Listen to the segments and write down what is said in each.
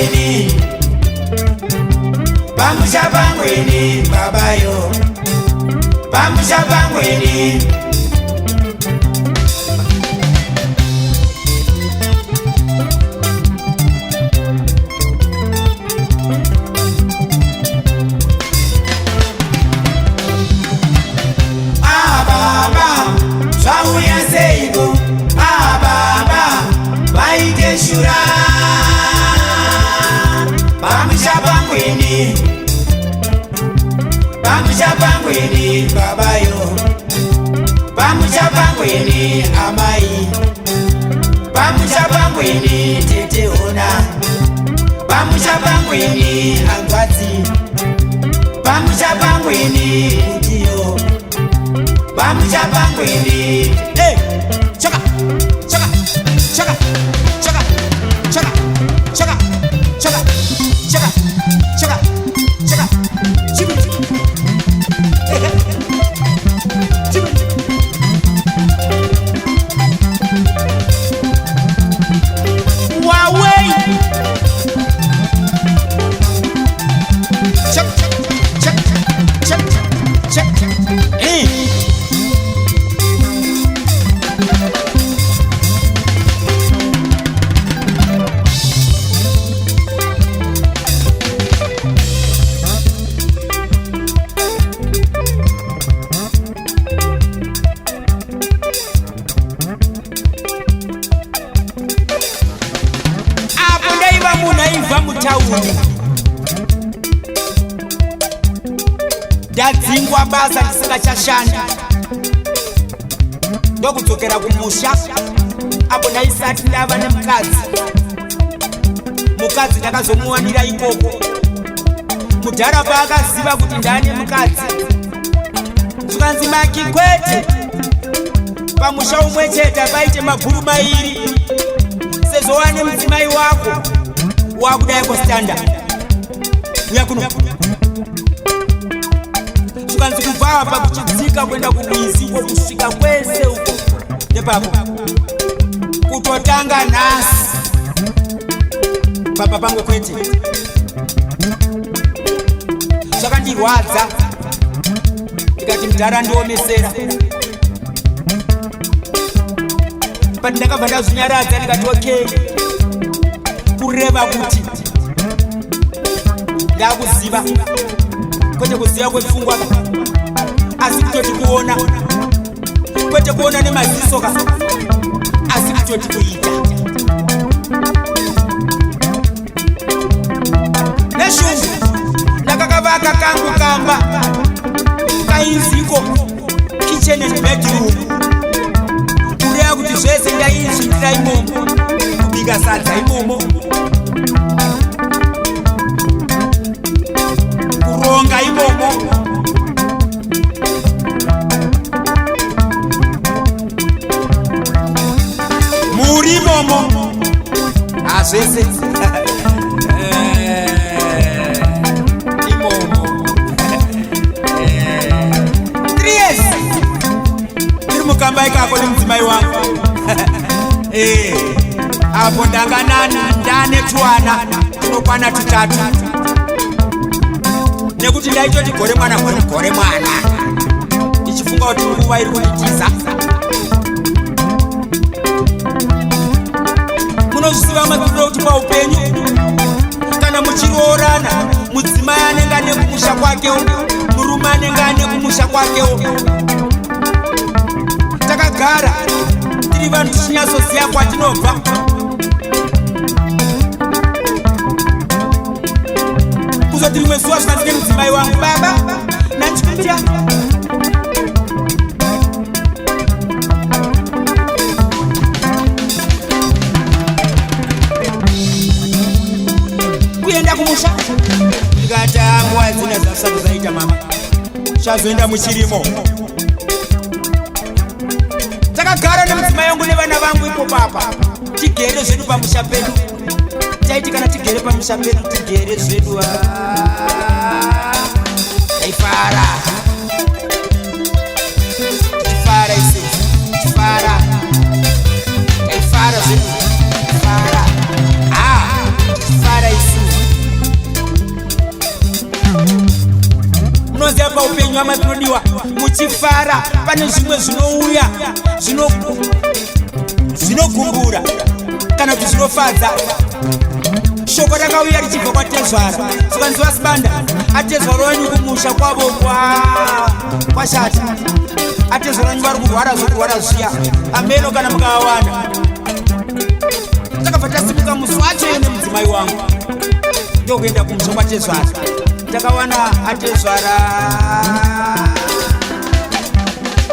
ini, pamusha pangu ini babayo, pamusha pangu ini. Ah baba, zvauya seiko? Ah baba, vaite shura pamusha pangu ini, pamusha pangu ini babayo, pamusha pangu ini amai, pamusha pangu ini tete ona, pamusha pangu ini hanzvadzi, pamusha pangu ini kutiyo, pamusha pangu ini. Hey, chaka chaka chaka chaka chaka chaka chaka chaka chaka chaka chibi chibi wawei chaka chaka chaka chaka eh. Apo ndaiva munhu aibva mutauni, ndadzingwa basa, ndisingachashandi, ndokudzokera kumusha. Apo ndaisati ndava nemukadzi. Mukadzi ndakazomuwanira ikoko. Mudhara paakaziva kuti ndane mukadzi, zvikanzi, "Maki, kwete, pamusha umwe chete paite mabhuru mairi. Sezvo wane mudzimai wako, wakudai kostanda uya kuno." Zvikanzi, "Kubva apa kuchidzika kuenda kurwizi uko, kusvika kwese uko nepapo, kutotanga nhasi papa pangu kwete." Zvakandirwadza, ndikati, "Mudhara, ndiomesera." But ndakabva ndazvinyaradza, ndikati, "Okay, kureva kuti ndakuziva, kwete kuziva kwepfungwa ka, asi kutoti kuona, kwete kuona nemaziso ka, asi kutoti kuita neshungu." Ndakakavaka kangu kamba kainziko kitchen and bedroom, kureva kuti zvese ndaizviitira imomo, kubika sadza imomo, kuronga imomo, muri imomo, hazvese imomo. 3 years tiri mukamba ikako nemudzimai wangu. Apo ndanga ndane twana tunokwana tutatu, nekuti ndaitoti gore mwana, gore, gore mwana, ndichifunga kuti nguva iri kunditiza. Munozviziva mamiriro kuti paupenyu kana muchiroorana, mudzimai anenge ane kumusha kwakewo, murume anenge ane kumusha kwakewo. Takagara tiri vanhu tichinyatsoziva kwatinobva. Kuzoti rimwe zuva zvikanzi nemudzimai wangu, "Baba, nandichikuitira kuenda kumusha." Ndikati, "Nguva dzina dzasati zaita, mama, chazoenda muchirimo." Takagara nemudzimai wangu nevana vangu ipo papa, tigere zvedu pamusha pedu. Taiti kana tigere pamusha pedu, tigere zvedu, ah, taifara, tichifara isu, tichifara, taifara zvedu, tifara, ah, tichifara isu. upenyu hama dzinodiwa muchifara, pane zvimwe zvinouya zvinogumbura kana kuti zvinofadza. Shoko rakauya richibva kwatezvara, zvikanzi vaSibanda, atezvara wenyu kumusha kwavo kwashata, atezvara wenyu vari kurwara zvokurwara zviya, ameno kana mukavawana. Takabva tasimuka musi wacho ine mudzimai wangu, ndokuenda kumusha kwatezvara. Takawana atezvara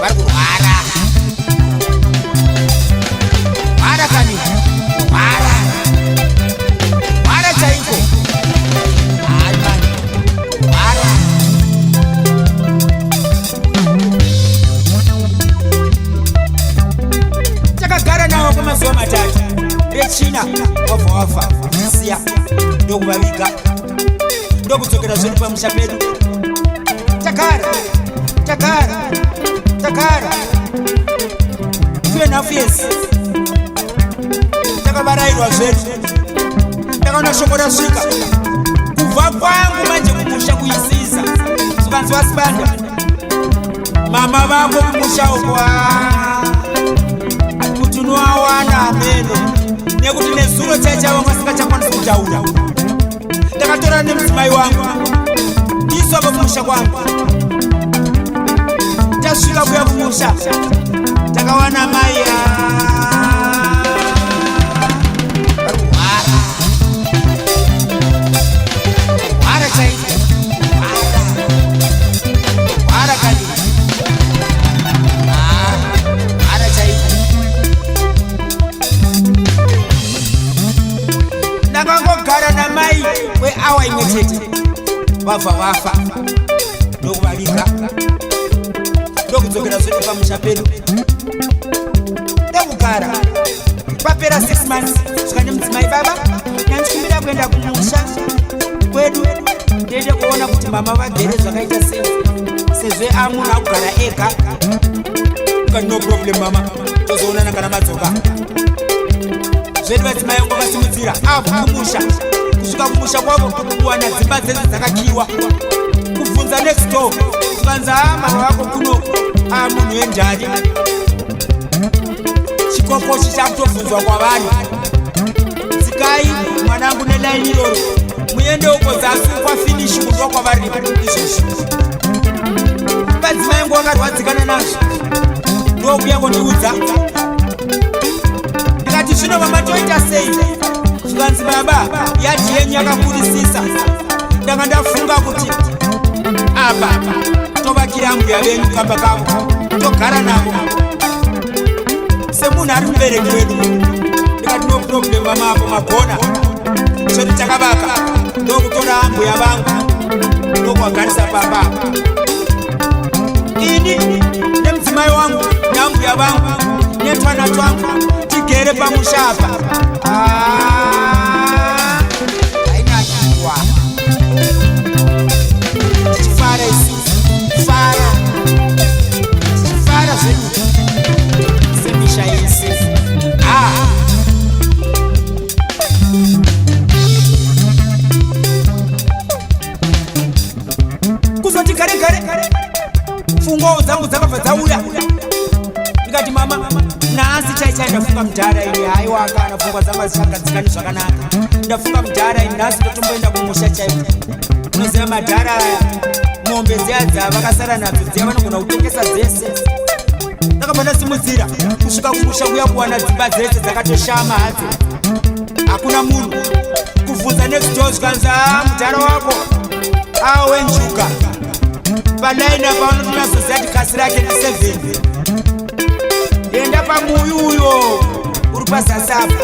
vari kurwara rwara kani, rwara rwara chaiko. Hayi mani, rwara. Takagara navo kwemazuva 3. Rechina wabva wafa, siya, ndokuvaviga, ndokudzokera zvedu pamusha pedu. Tagara, tagara, tagara 2.5 years, takavarayirwa zvedu. Ndakaona shoko rasvika kubva kwangu manje kumusha kuisiza, zvikanzi vaSibanda, mama vako kumusha uko kuti unoawana ameno, nekuti nezuro chaichavo vasingachakwanisi kutaura. Ndakatora nemudzimai wangu isu ava kumusha kwangu. Tasvika kuya kumusha, takawana mai varkurwara rwara chaiko, rwara rwara kani, rwara chaiko. Ndakangogara namai kweawa imwe chete, vabva vafa, ndokuvaviga, ndokudzokera zvedu pamusha pedu, ndokugara. Papera 6 months, svika nemudzimai, baba, nandikumbira kuenda kumusha kwedu, ndiende kuona kuti mama vagere zvakaita sei, sezvo amunhu akugara ega. Kani, no problem mama, tozoonana kana madzoka zvedu. Vadzimai vangu vakasimudzira avo kumusha. Kusvika kumusha kwavo, kuwana dzimba dzese dzakakiwa. Kubvunza next door, zvikanzi, "A, mama vako kuno a munhu wenjani." Chikokochi chakutobvunzwa kwavari. Dzikai mwanangu nelaini iroro, muende uko zasi kwafinishi kundwa kwavari izvozvi. Vadzimai vangu vakarwadzikana nazvo, ndokuya kondiudza. Ndikati, "Zvino mama, toita sei?" Zvikanzi, "Baba, yadhi yenyu yakakurisisa. Ndanga ndafunga kuti apa tovakira mbuya venyu kamba kavo, togara navo semunhu ari mubereki wedu." Ndikati, "No problem mama, apo magona." Chedu takavaka, ndokutora ambuya vangu, ndokuvagarisa pamba. Ini nemudzimai wangu neambuya vangu netwana twangu tigere pamusha apa. Ah, ainakiwa tichifara isu, fara, tichifara zvedu semisha yese. Ah. Kuzoti gare gare, pfungwawo dzangu dzakabva dzauya. Ndikati, "Mama, nhasi chai chai ndafunga mudhara ini. Haiwa kana pfungwa dzangu hadzichagadzikani zvakanaka. Ndafunga mudhara ini, nhasi ndotomboenda kumusha chaiko. Unoziva madhara aya, mombe dziya dzavakasara nadzo dziya, vanogona kutengesa dzese." Ndakabva ndasimudzira kusvika kumusha kuya, kuwana dzimba dzese dzakatoshama hadzo, hakuna munhu. Kubvunza next door, zvikanzi, "A, mudhara wako awenjuka palaini apa, unotonatsoziva kuti kasi rake ndi7. Enda pamuyu uyo uri pazasi apa,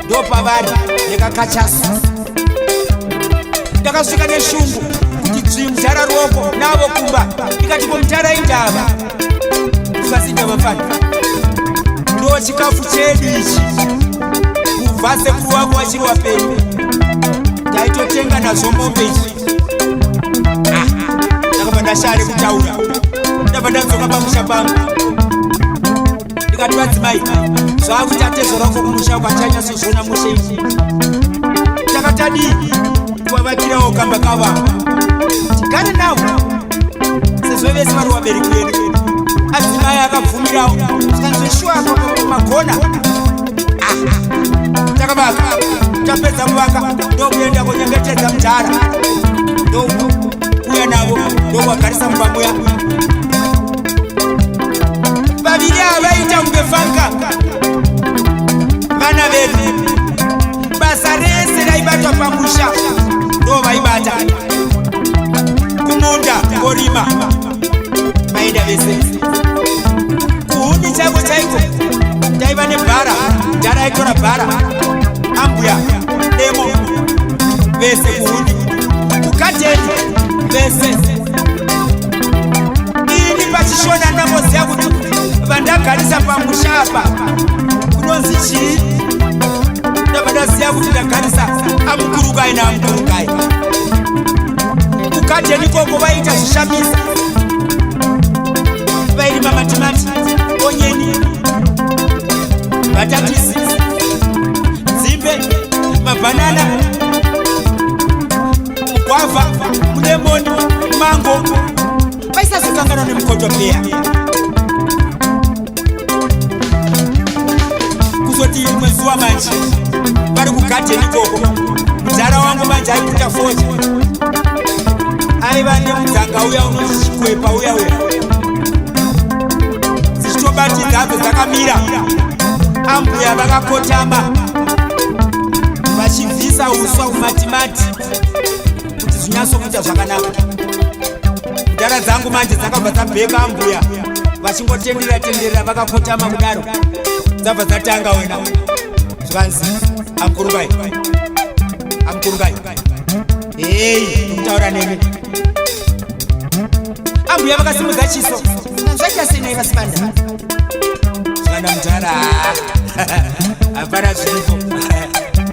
ndo pavari nekakachasu." Ndakasvika neshungu kuti dzvi mudhara ruoko navo kumba. Ndikati, "Ko mudhara, indava?" Ukasinda mafana, "Ndo chikafu chedu ichi kubva sekuru wako wachiri wapenyu, taitotenga nazvo mombe ichi." Ah, ndakabva ndashare kutaura. Ndabva ndadzoka pamusha pangu. Ndikati, "Vadzimai, zvakuti atezvo rako kumusha kwachanyatsozviona mushe ichi. Takatadii kuvavakirawo kamba kava tigare navo?" Zvikanzi vese vari vabereki vedu. Adzimai akabvumirawo, zvikanzi zveshuwa magona. Ah, takavaka, tapedza kuvaka ndokuenda kunyengetedza mudhara, ndokuuya navo, ndokuvagarisa mumba muya. Vaviri ava vaita kunge fanka vana vedu. Basa rese raibatwa pamusha ndo vaibata, kumunda korima vaenda vese, kuhuni chaiko chaiko taiva nebhara, dhara aitora bhara, ambuya demo vese kuhuni, kugadheni vese. Ini pachishona ndamboziva kuti vandagarisa pamusha apa kunonzi chii, ndabva ndaziva kuti ndagarisa amukurukai naamukurukai. Kugadheni ikoko vaiita zvishamisa, vairima matimati, onyeni, batatisi, nzimbe, mabhanana, mugwavha, mulemoni, mango, vaisazokanganwa nemukotopeya. Kuzoti rimwe zuva manje vari kugadheni ikoko, mudhara wangu manje aiputa fodya, aiva nemudzanga uya unonzi chikwepa uya uya, dzichitobatidza hadzo dzakamira. Ambuya vakakotama vachibvisa uswa kumatimati kuti zvinyatsokuita zvakanaka. Mudhara dzangu manje dzakabva dzabheka ambuya vachingotenderera tenderera vakakotama kudaro, dzabva dzatanga wena, zvikanzi, "Amukurukai, amukurukai, hei, ndikutaura nemi." Ambuya vakasimudza chiso, "Zvaita sei nai vasibanda?" Zvana mudhara, "Hapana zviripo,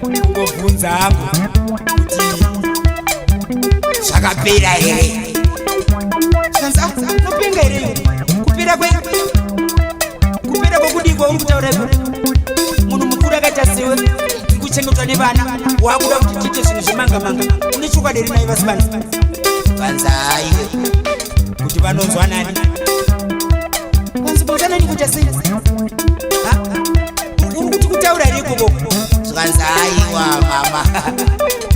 kungobvunza hangu kuti zvakapera here." Zvikanzi, "Ah, nopenga here iwe? Kupera kwe kupera kwokudikwa uri kutaura iko? Munhu mukuru akaita sewe, tiri kuchengetwa nevana, wakuda kuti tiite zvinhu zvemanga manga? Une chokwadi here nai vasibanda?" Vanzi, "Aiwe, kuti vanonzwa nani?" Vanzi, "Bonza nani kuita sei? Ha? Uri kuti kutaura here ikoko?" Zvikanzi, "Aiwa mama,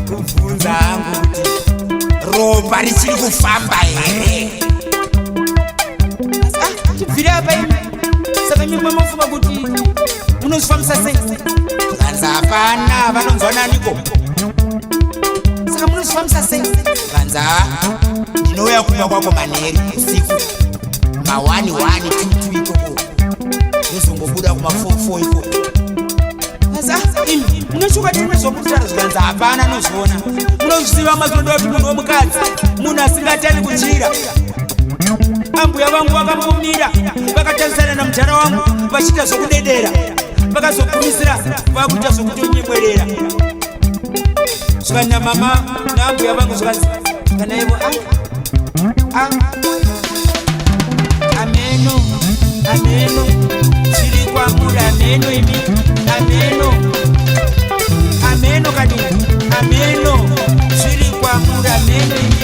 kubvunza hangu kuti ropa richiri kufamba here." "Ah, tibvire apa imi. Saka imi mamofunga kuti munozvifambisa sei?" Zvikanzi, "Hapana, vanonzwa naniko? Saka munozvifambisa sei?" Zvikanzi, "Ha, ndinouya kumba kwako manheru usiku ma1 1 2 2 ikoko, ndozongobuda kuma4 4 ikoko." Asi, "Ah, imi mune chokwadi nezvokutaura?" Zvikanzi, "Hapana anozviona. Munozviziva mazvinoda kuti munhu womukadzi munhu asingatani kuchira." Ambuya vangu vakambomira vakatarisana namudhara wangu vachiita zvokudedera, vakazogumisira vakuita zvokutonyemwerera. Zvikana mama naambuya vangu, zvikanzi kana ivo, "Ah, ah, ameno, ameno zviri kwamuri, ameno imi, ameno, ameno kadi, ameno zviri kwamuri, ameno imi."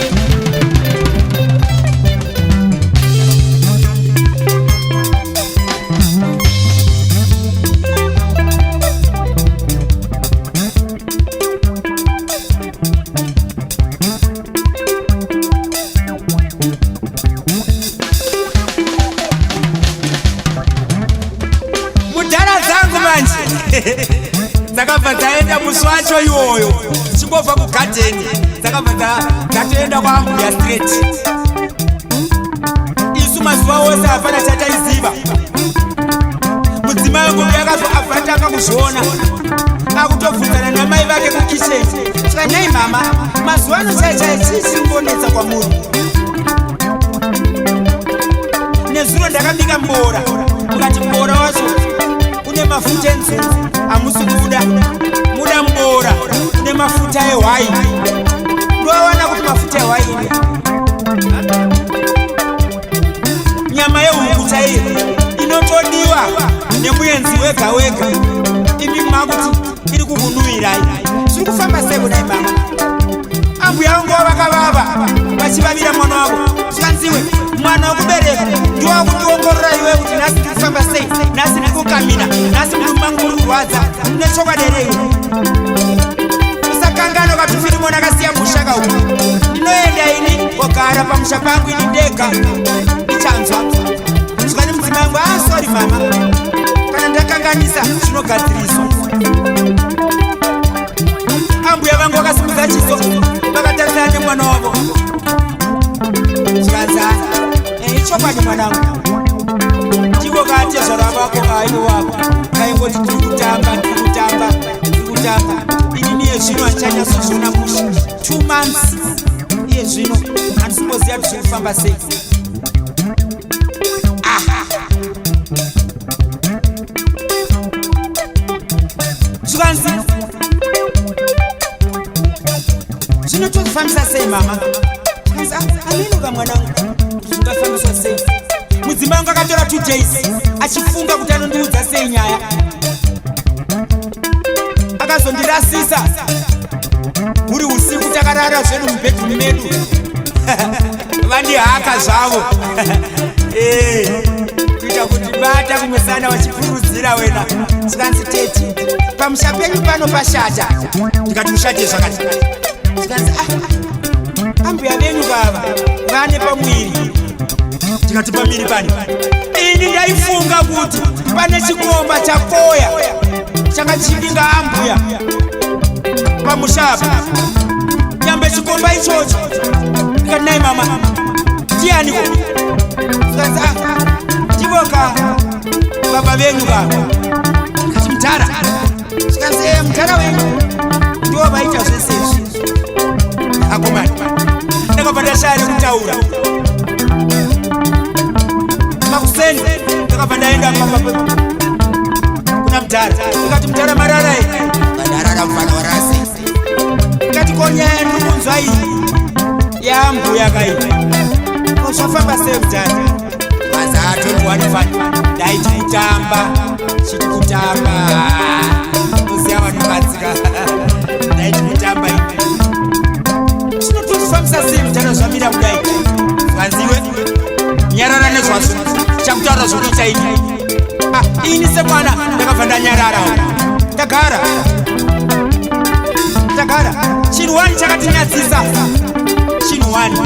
Mudhara dzangu manje dzakabva dzaenda musi wacho iwoyo, dzichingobva kugadheni dzakabva dzatoenda kwaambuya straight. Isu mazuva ose hapana chataiziva. Mudzimai wangu yakazoabva kuzviona akutobvunzana namai vake kukicheni, saka, "Nhai mama, mazuva ano chai chai chii chiri kuonetsa kwamuri? Nezuro ndakabika mbora, mukati mbora wacho une mafuta enzungu, hamusi kuda, muda mbora une mafuta ehwai. Ndoawana kuti mafuta ehwai ine nyama yehuku chaiyo inotodiwa nemuenzi wega wega. Imi makuti iri kukunuyirai. Zviri kufamba sei kudai mama?" Ambuya vangu vakavava vachivavira mwana wavo, zvikanziwe mwana zvifamba sei? Nhasi ndiri kukamina, nhasi murume mangu muri kurwadza. Une chokwadi here iwe? Usakanganwa kati Firimoni akasiya musha kauku. Ndinoenda ini kogara pamusha pangu ini ndega, ndichanzwa zvakani. Mudzimai wangu, ah, sorry mama, kana ndakanganisa zvinogadziriswa. Ambuya vangu vakasimudza chiso, vakatarisana nemwana wavo, zvikanzi, "Ichokwadi mwanangu, ndiko kaatezvara vako kaivo wako kaingoti tiri kutamba, tiri kutamba, tiri kutamba. Inini iye zvino handichanyatsoziona mushe. 2 months iye zvino handisimboziva kuti zviri kufamba sei." Ah. Zvikanzi, "Zvinotozvifambisa sei, mama?" Zvikanzi, "Ah, aminuka mwanangu, zvingafambiswa sei?" Mudzimai wangu akatora 2 days achifunga kuti anondiudza sei nyaya. Akazondirasisa huri usiku, takarara zvedu mubedroom medu, vandihaka zvavo. Kuita kuti bata kumusana vachipurudzira wena. Zvikanzi, "Teti, pamusha penyu pano pashata." Ndikati, "Mushate zvakati?" Zvikanzi, "Ah, ambuya venyu vava vane pamwiri." Ndikati, "Pamiri pani?" Ini ndaifunga kuti pane chikomba chakoya changa chivinga ambuya pamusha apa, nyambe chikomba ichocho. Ndikati, "Nai mama, ndianiko?" Zvikanzi, "Ah, ndivoka baba venyu ka." Ndikati, "Mutara?" Zvikanzi, "E, mutara wenyu ndivo vaita zvese izvi." Akomana, ndakabva ndashaya rekutaura. Makuseni ndakabva ndaenda kuna mudhara, ndikati, "Mudhara, marara e?" "Ndarara, mufana, warasi." Ndikati, "Ko nyaya ndiri kunzwa iyi yambuya kai, ko zvafamba sei, mudhara?" Maza 21 mufana, ndaiti kutamba, chiti kutamba, uziya vanokadzika, ndaiti kutamba ini. "Zvinotozvifambisa sei, mudhara, zvamira kudai?" Zvanziwe, "Nyarara nezvazvo, chakutaura zvokuita ini." Ah, ini semwana ndakabva ndanyarara, tagara tagara. Chinhu wani chakatinyadzisa, chinhu wani,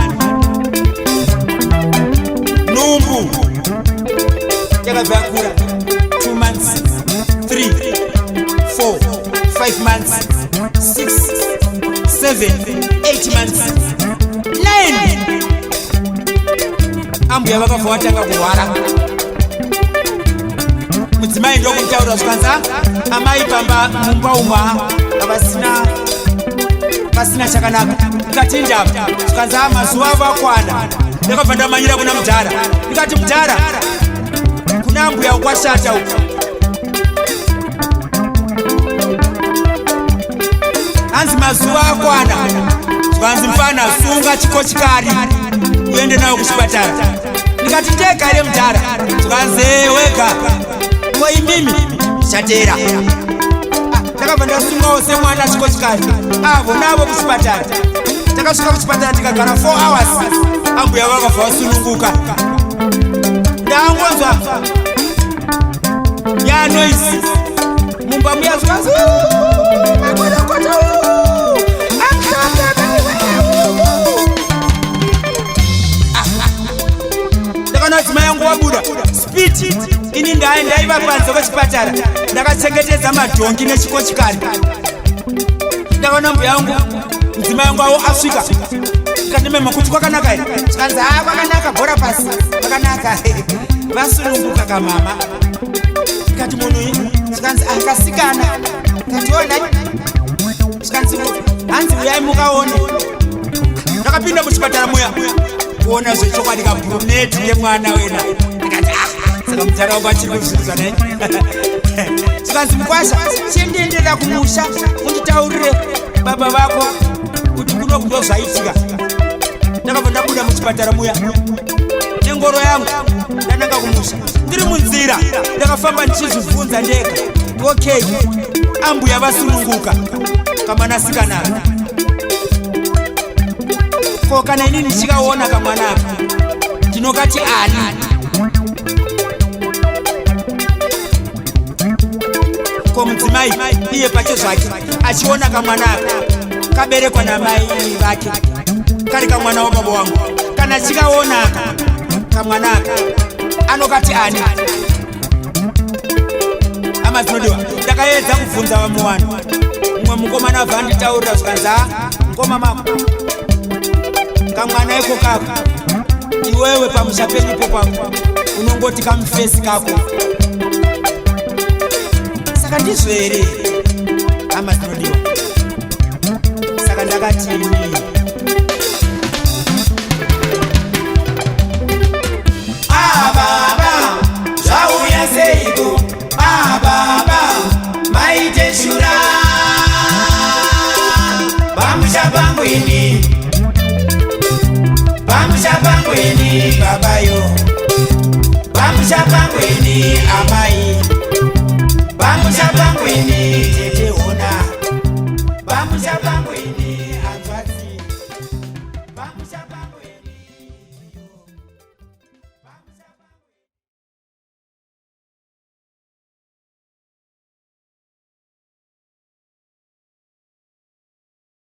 nhumbu yakabva yakura. 2 months, 3, 4, 5 months, 6, 7, 8 months, 9, ambuya vakabva vatanga kurwara. Mudzimai ndokumutaura, zvikanzi, "Amai pamba mumba umwa havasina, pasina chakanaka." Ndikati, "Indava?" Zvikanzi, "A, mazuva avo akwana." Ndakabva ndamanyira kuna mudhara, ndikati, "Mudhara, kuna ambuya kwashata uku. Hanzi mazuva akwana." Zvikanzi, "Mufana, sunga chikochikari uende nayo kuchipatara." Ndikati, "Ndega here, mudhara?" Zvikanzi, "Wega, ko imimi ndichatera." Ah, ndakabva ndasungawo semwana chikochikari, avo navo kuchipatara. Takasvika kuchipatara, tikagara 4 hours, ambuya vakabva vasununguka. Ndangonzwa yanoise mumba muya, zvikanzi, "Makorokota." Ndakaona dzimai yangu wabuda speed. Ini ndaiva panze kwechipatara, ndakachengetedza madhongi nechikochikari. Ndakaona mbuya yangu, mudzimai yangu avo asvika. Ndikati, "Kuti kwakanaka here?" Zvikanzi, "Haa, kwakanaka, bhora pasi, kwakanaka, vasununguka kamama." Ndikati, "Munhu?" Zvikanzi, "Akasikana." Kati, "Onai." Zvikanzi, "Hanzi uyai mukaone." Ndakapinda muchipatara muya kuona zvechokwadi kabrunette kemwana wena. Ndikati, "Ah, saka mutara wangu achiri kuzvinzwa nai." Zvikanzi, "Mukwasha, chindiendera kumusha unditaurire baba vako kuti kuno ndo zvaitika." Ndakabva ndabuda muchipatara muya nengoro yangu, ndananga kumusha. Ndiri munzira ndakafamba ndichizvibvunza ndega, okay, ambuya vasununguka kamwanasikana, ko kana inini ndichikaona kamwana aka, ndinokati ani? Ko mudzimai iye pache zvake achiona kamwana aka kaberekwa namai vake kari kamwana wababa wangu, kana chikaona aka kamwana aka anokati ani? Hama dzinodiwa, ndakaedza kubvunza vamwe vanhu. Mumwe mukomana abva anditaurira zvikanzi, "Ha, mukoma mako kamwana iko kako, iwewe pamusha penyu popangu unongoti kamufesi kako." Saka ndizvo here, hama dzinodiwa? Saka ndakatini? Ah, baba, zvauya seiko? Ah, baba, maite shura pamusha pangu ini, pamusha pangu ini babayo, pamusha pangu ini amai, pamusha pangu ini tete, ona pamusha pangu.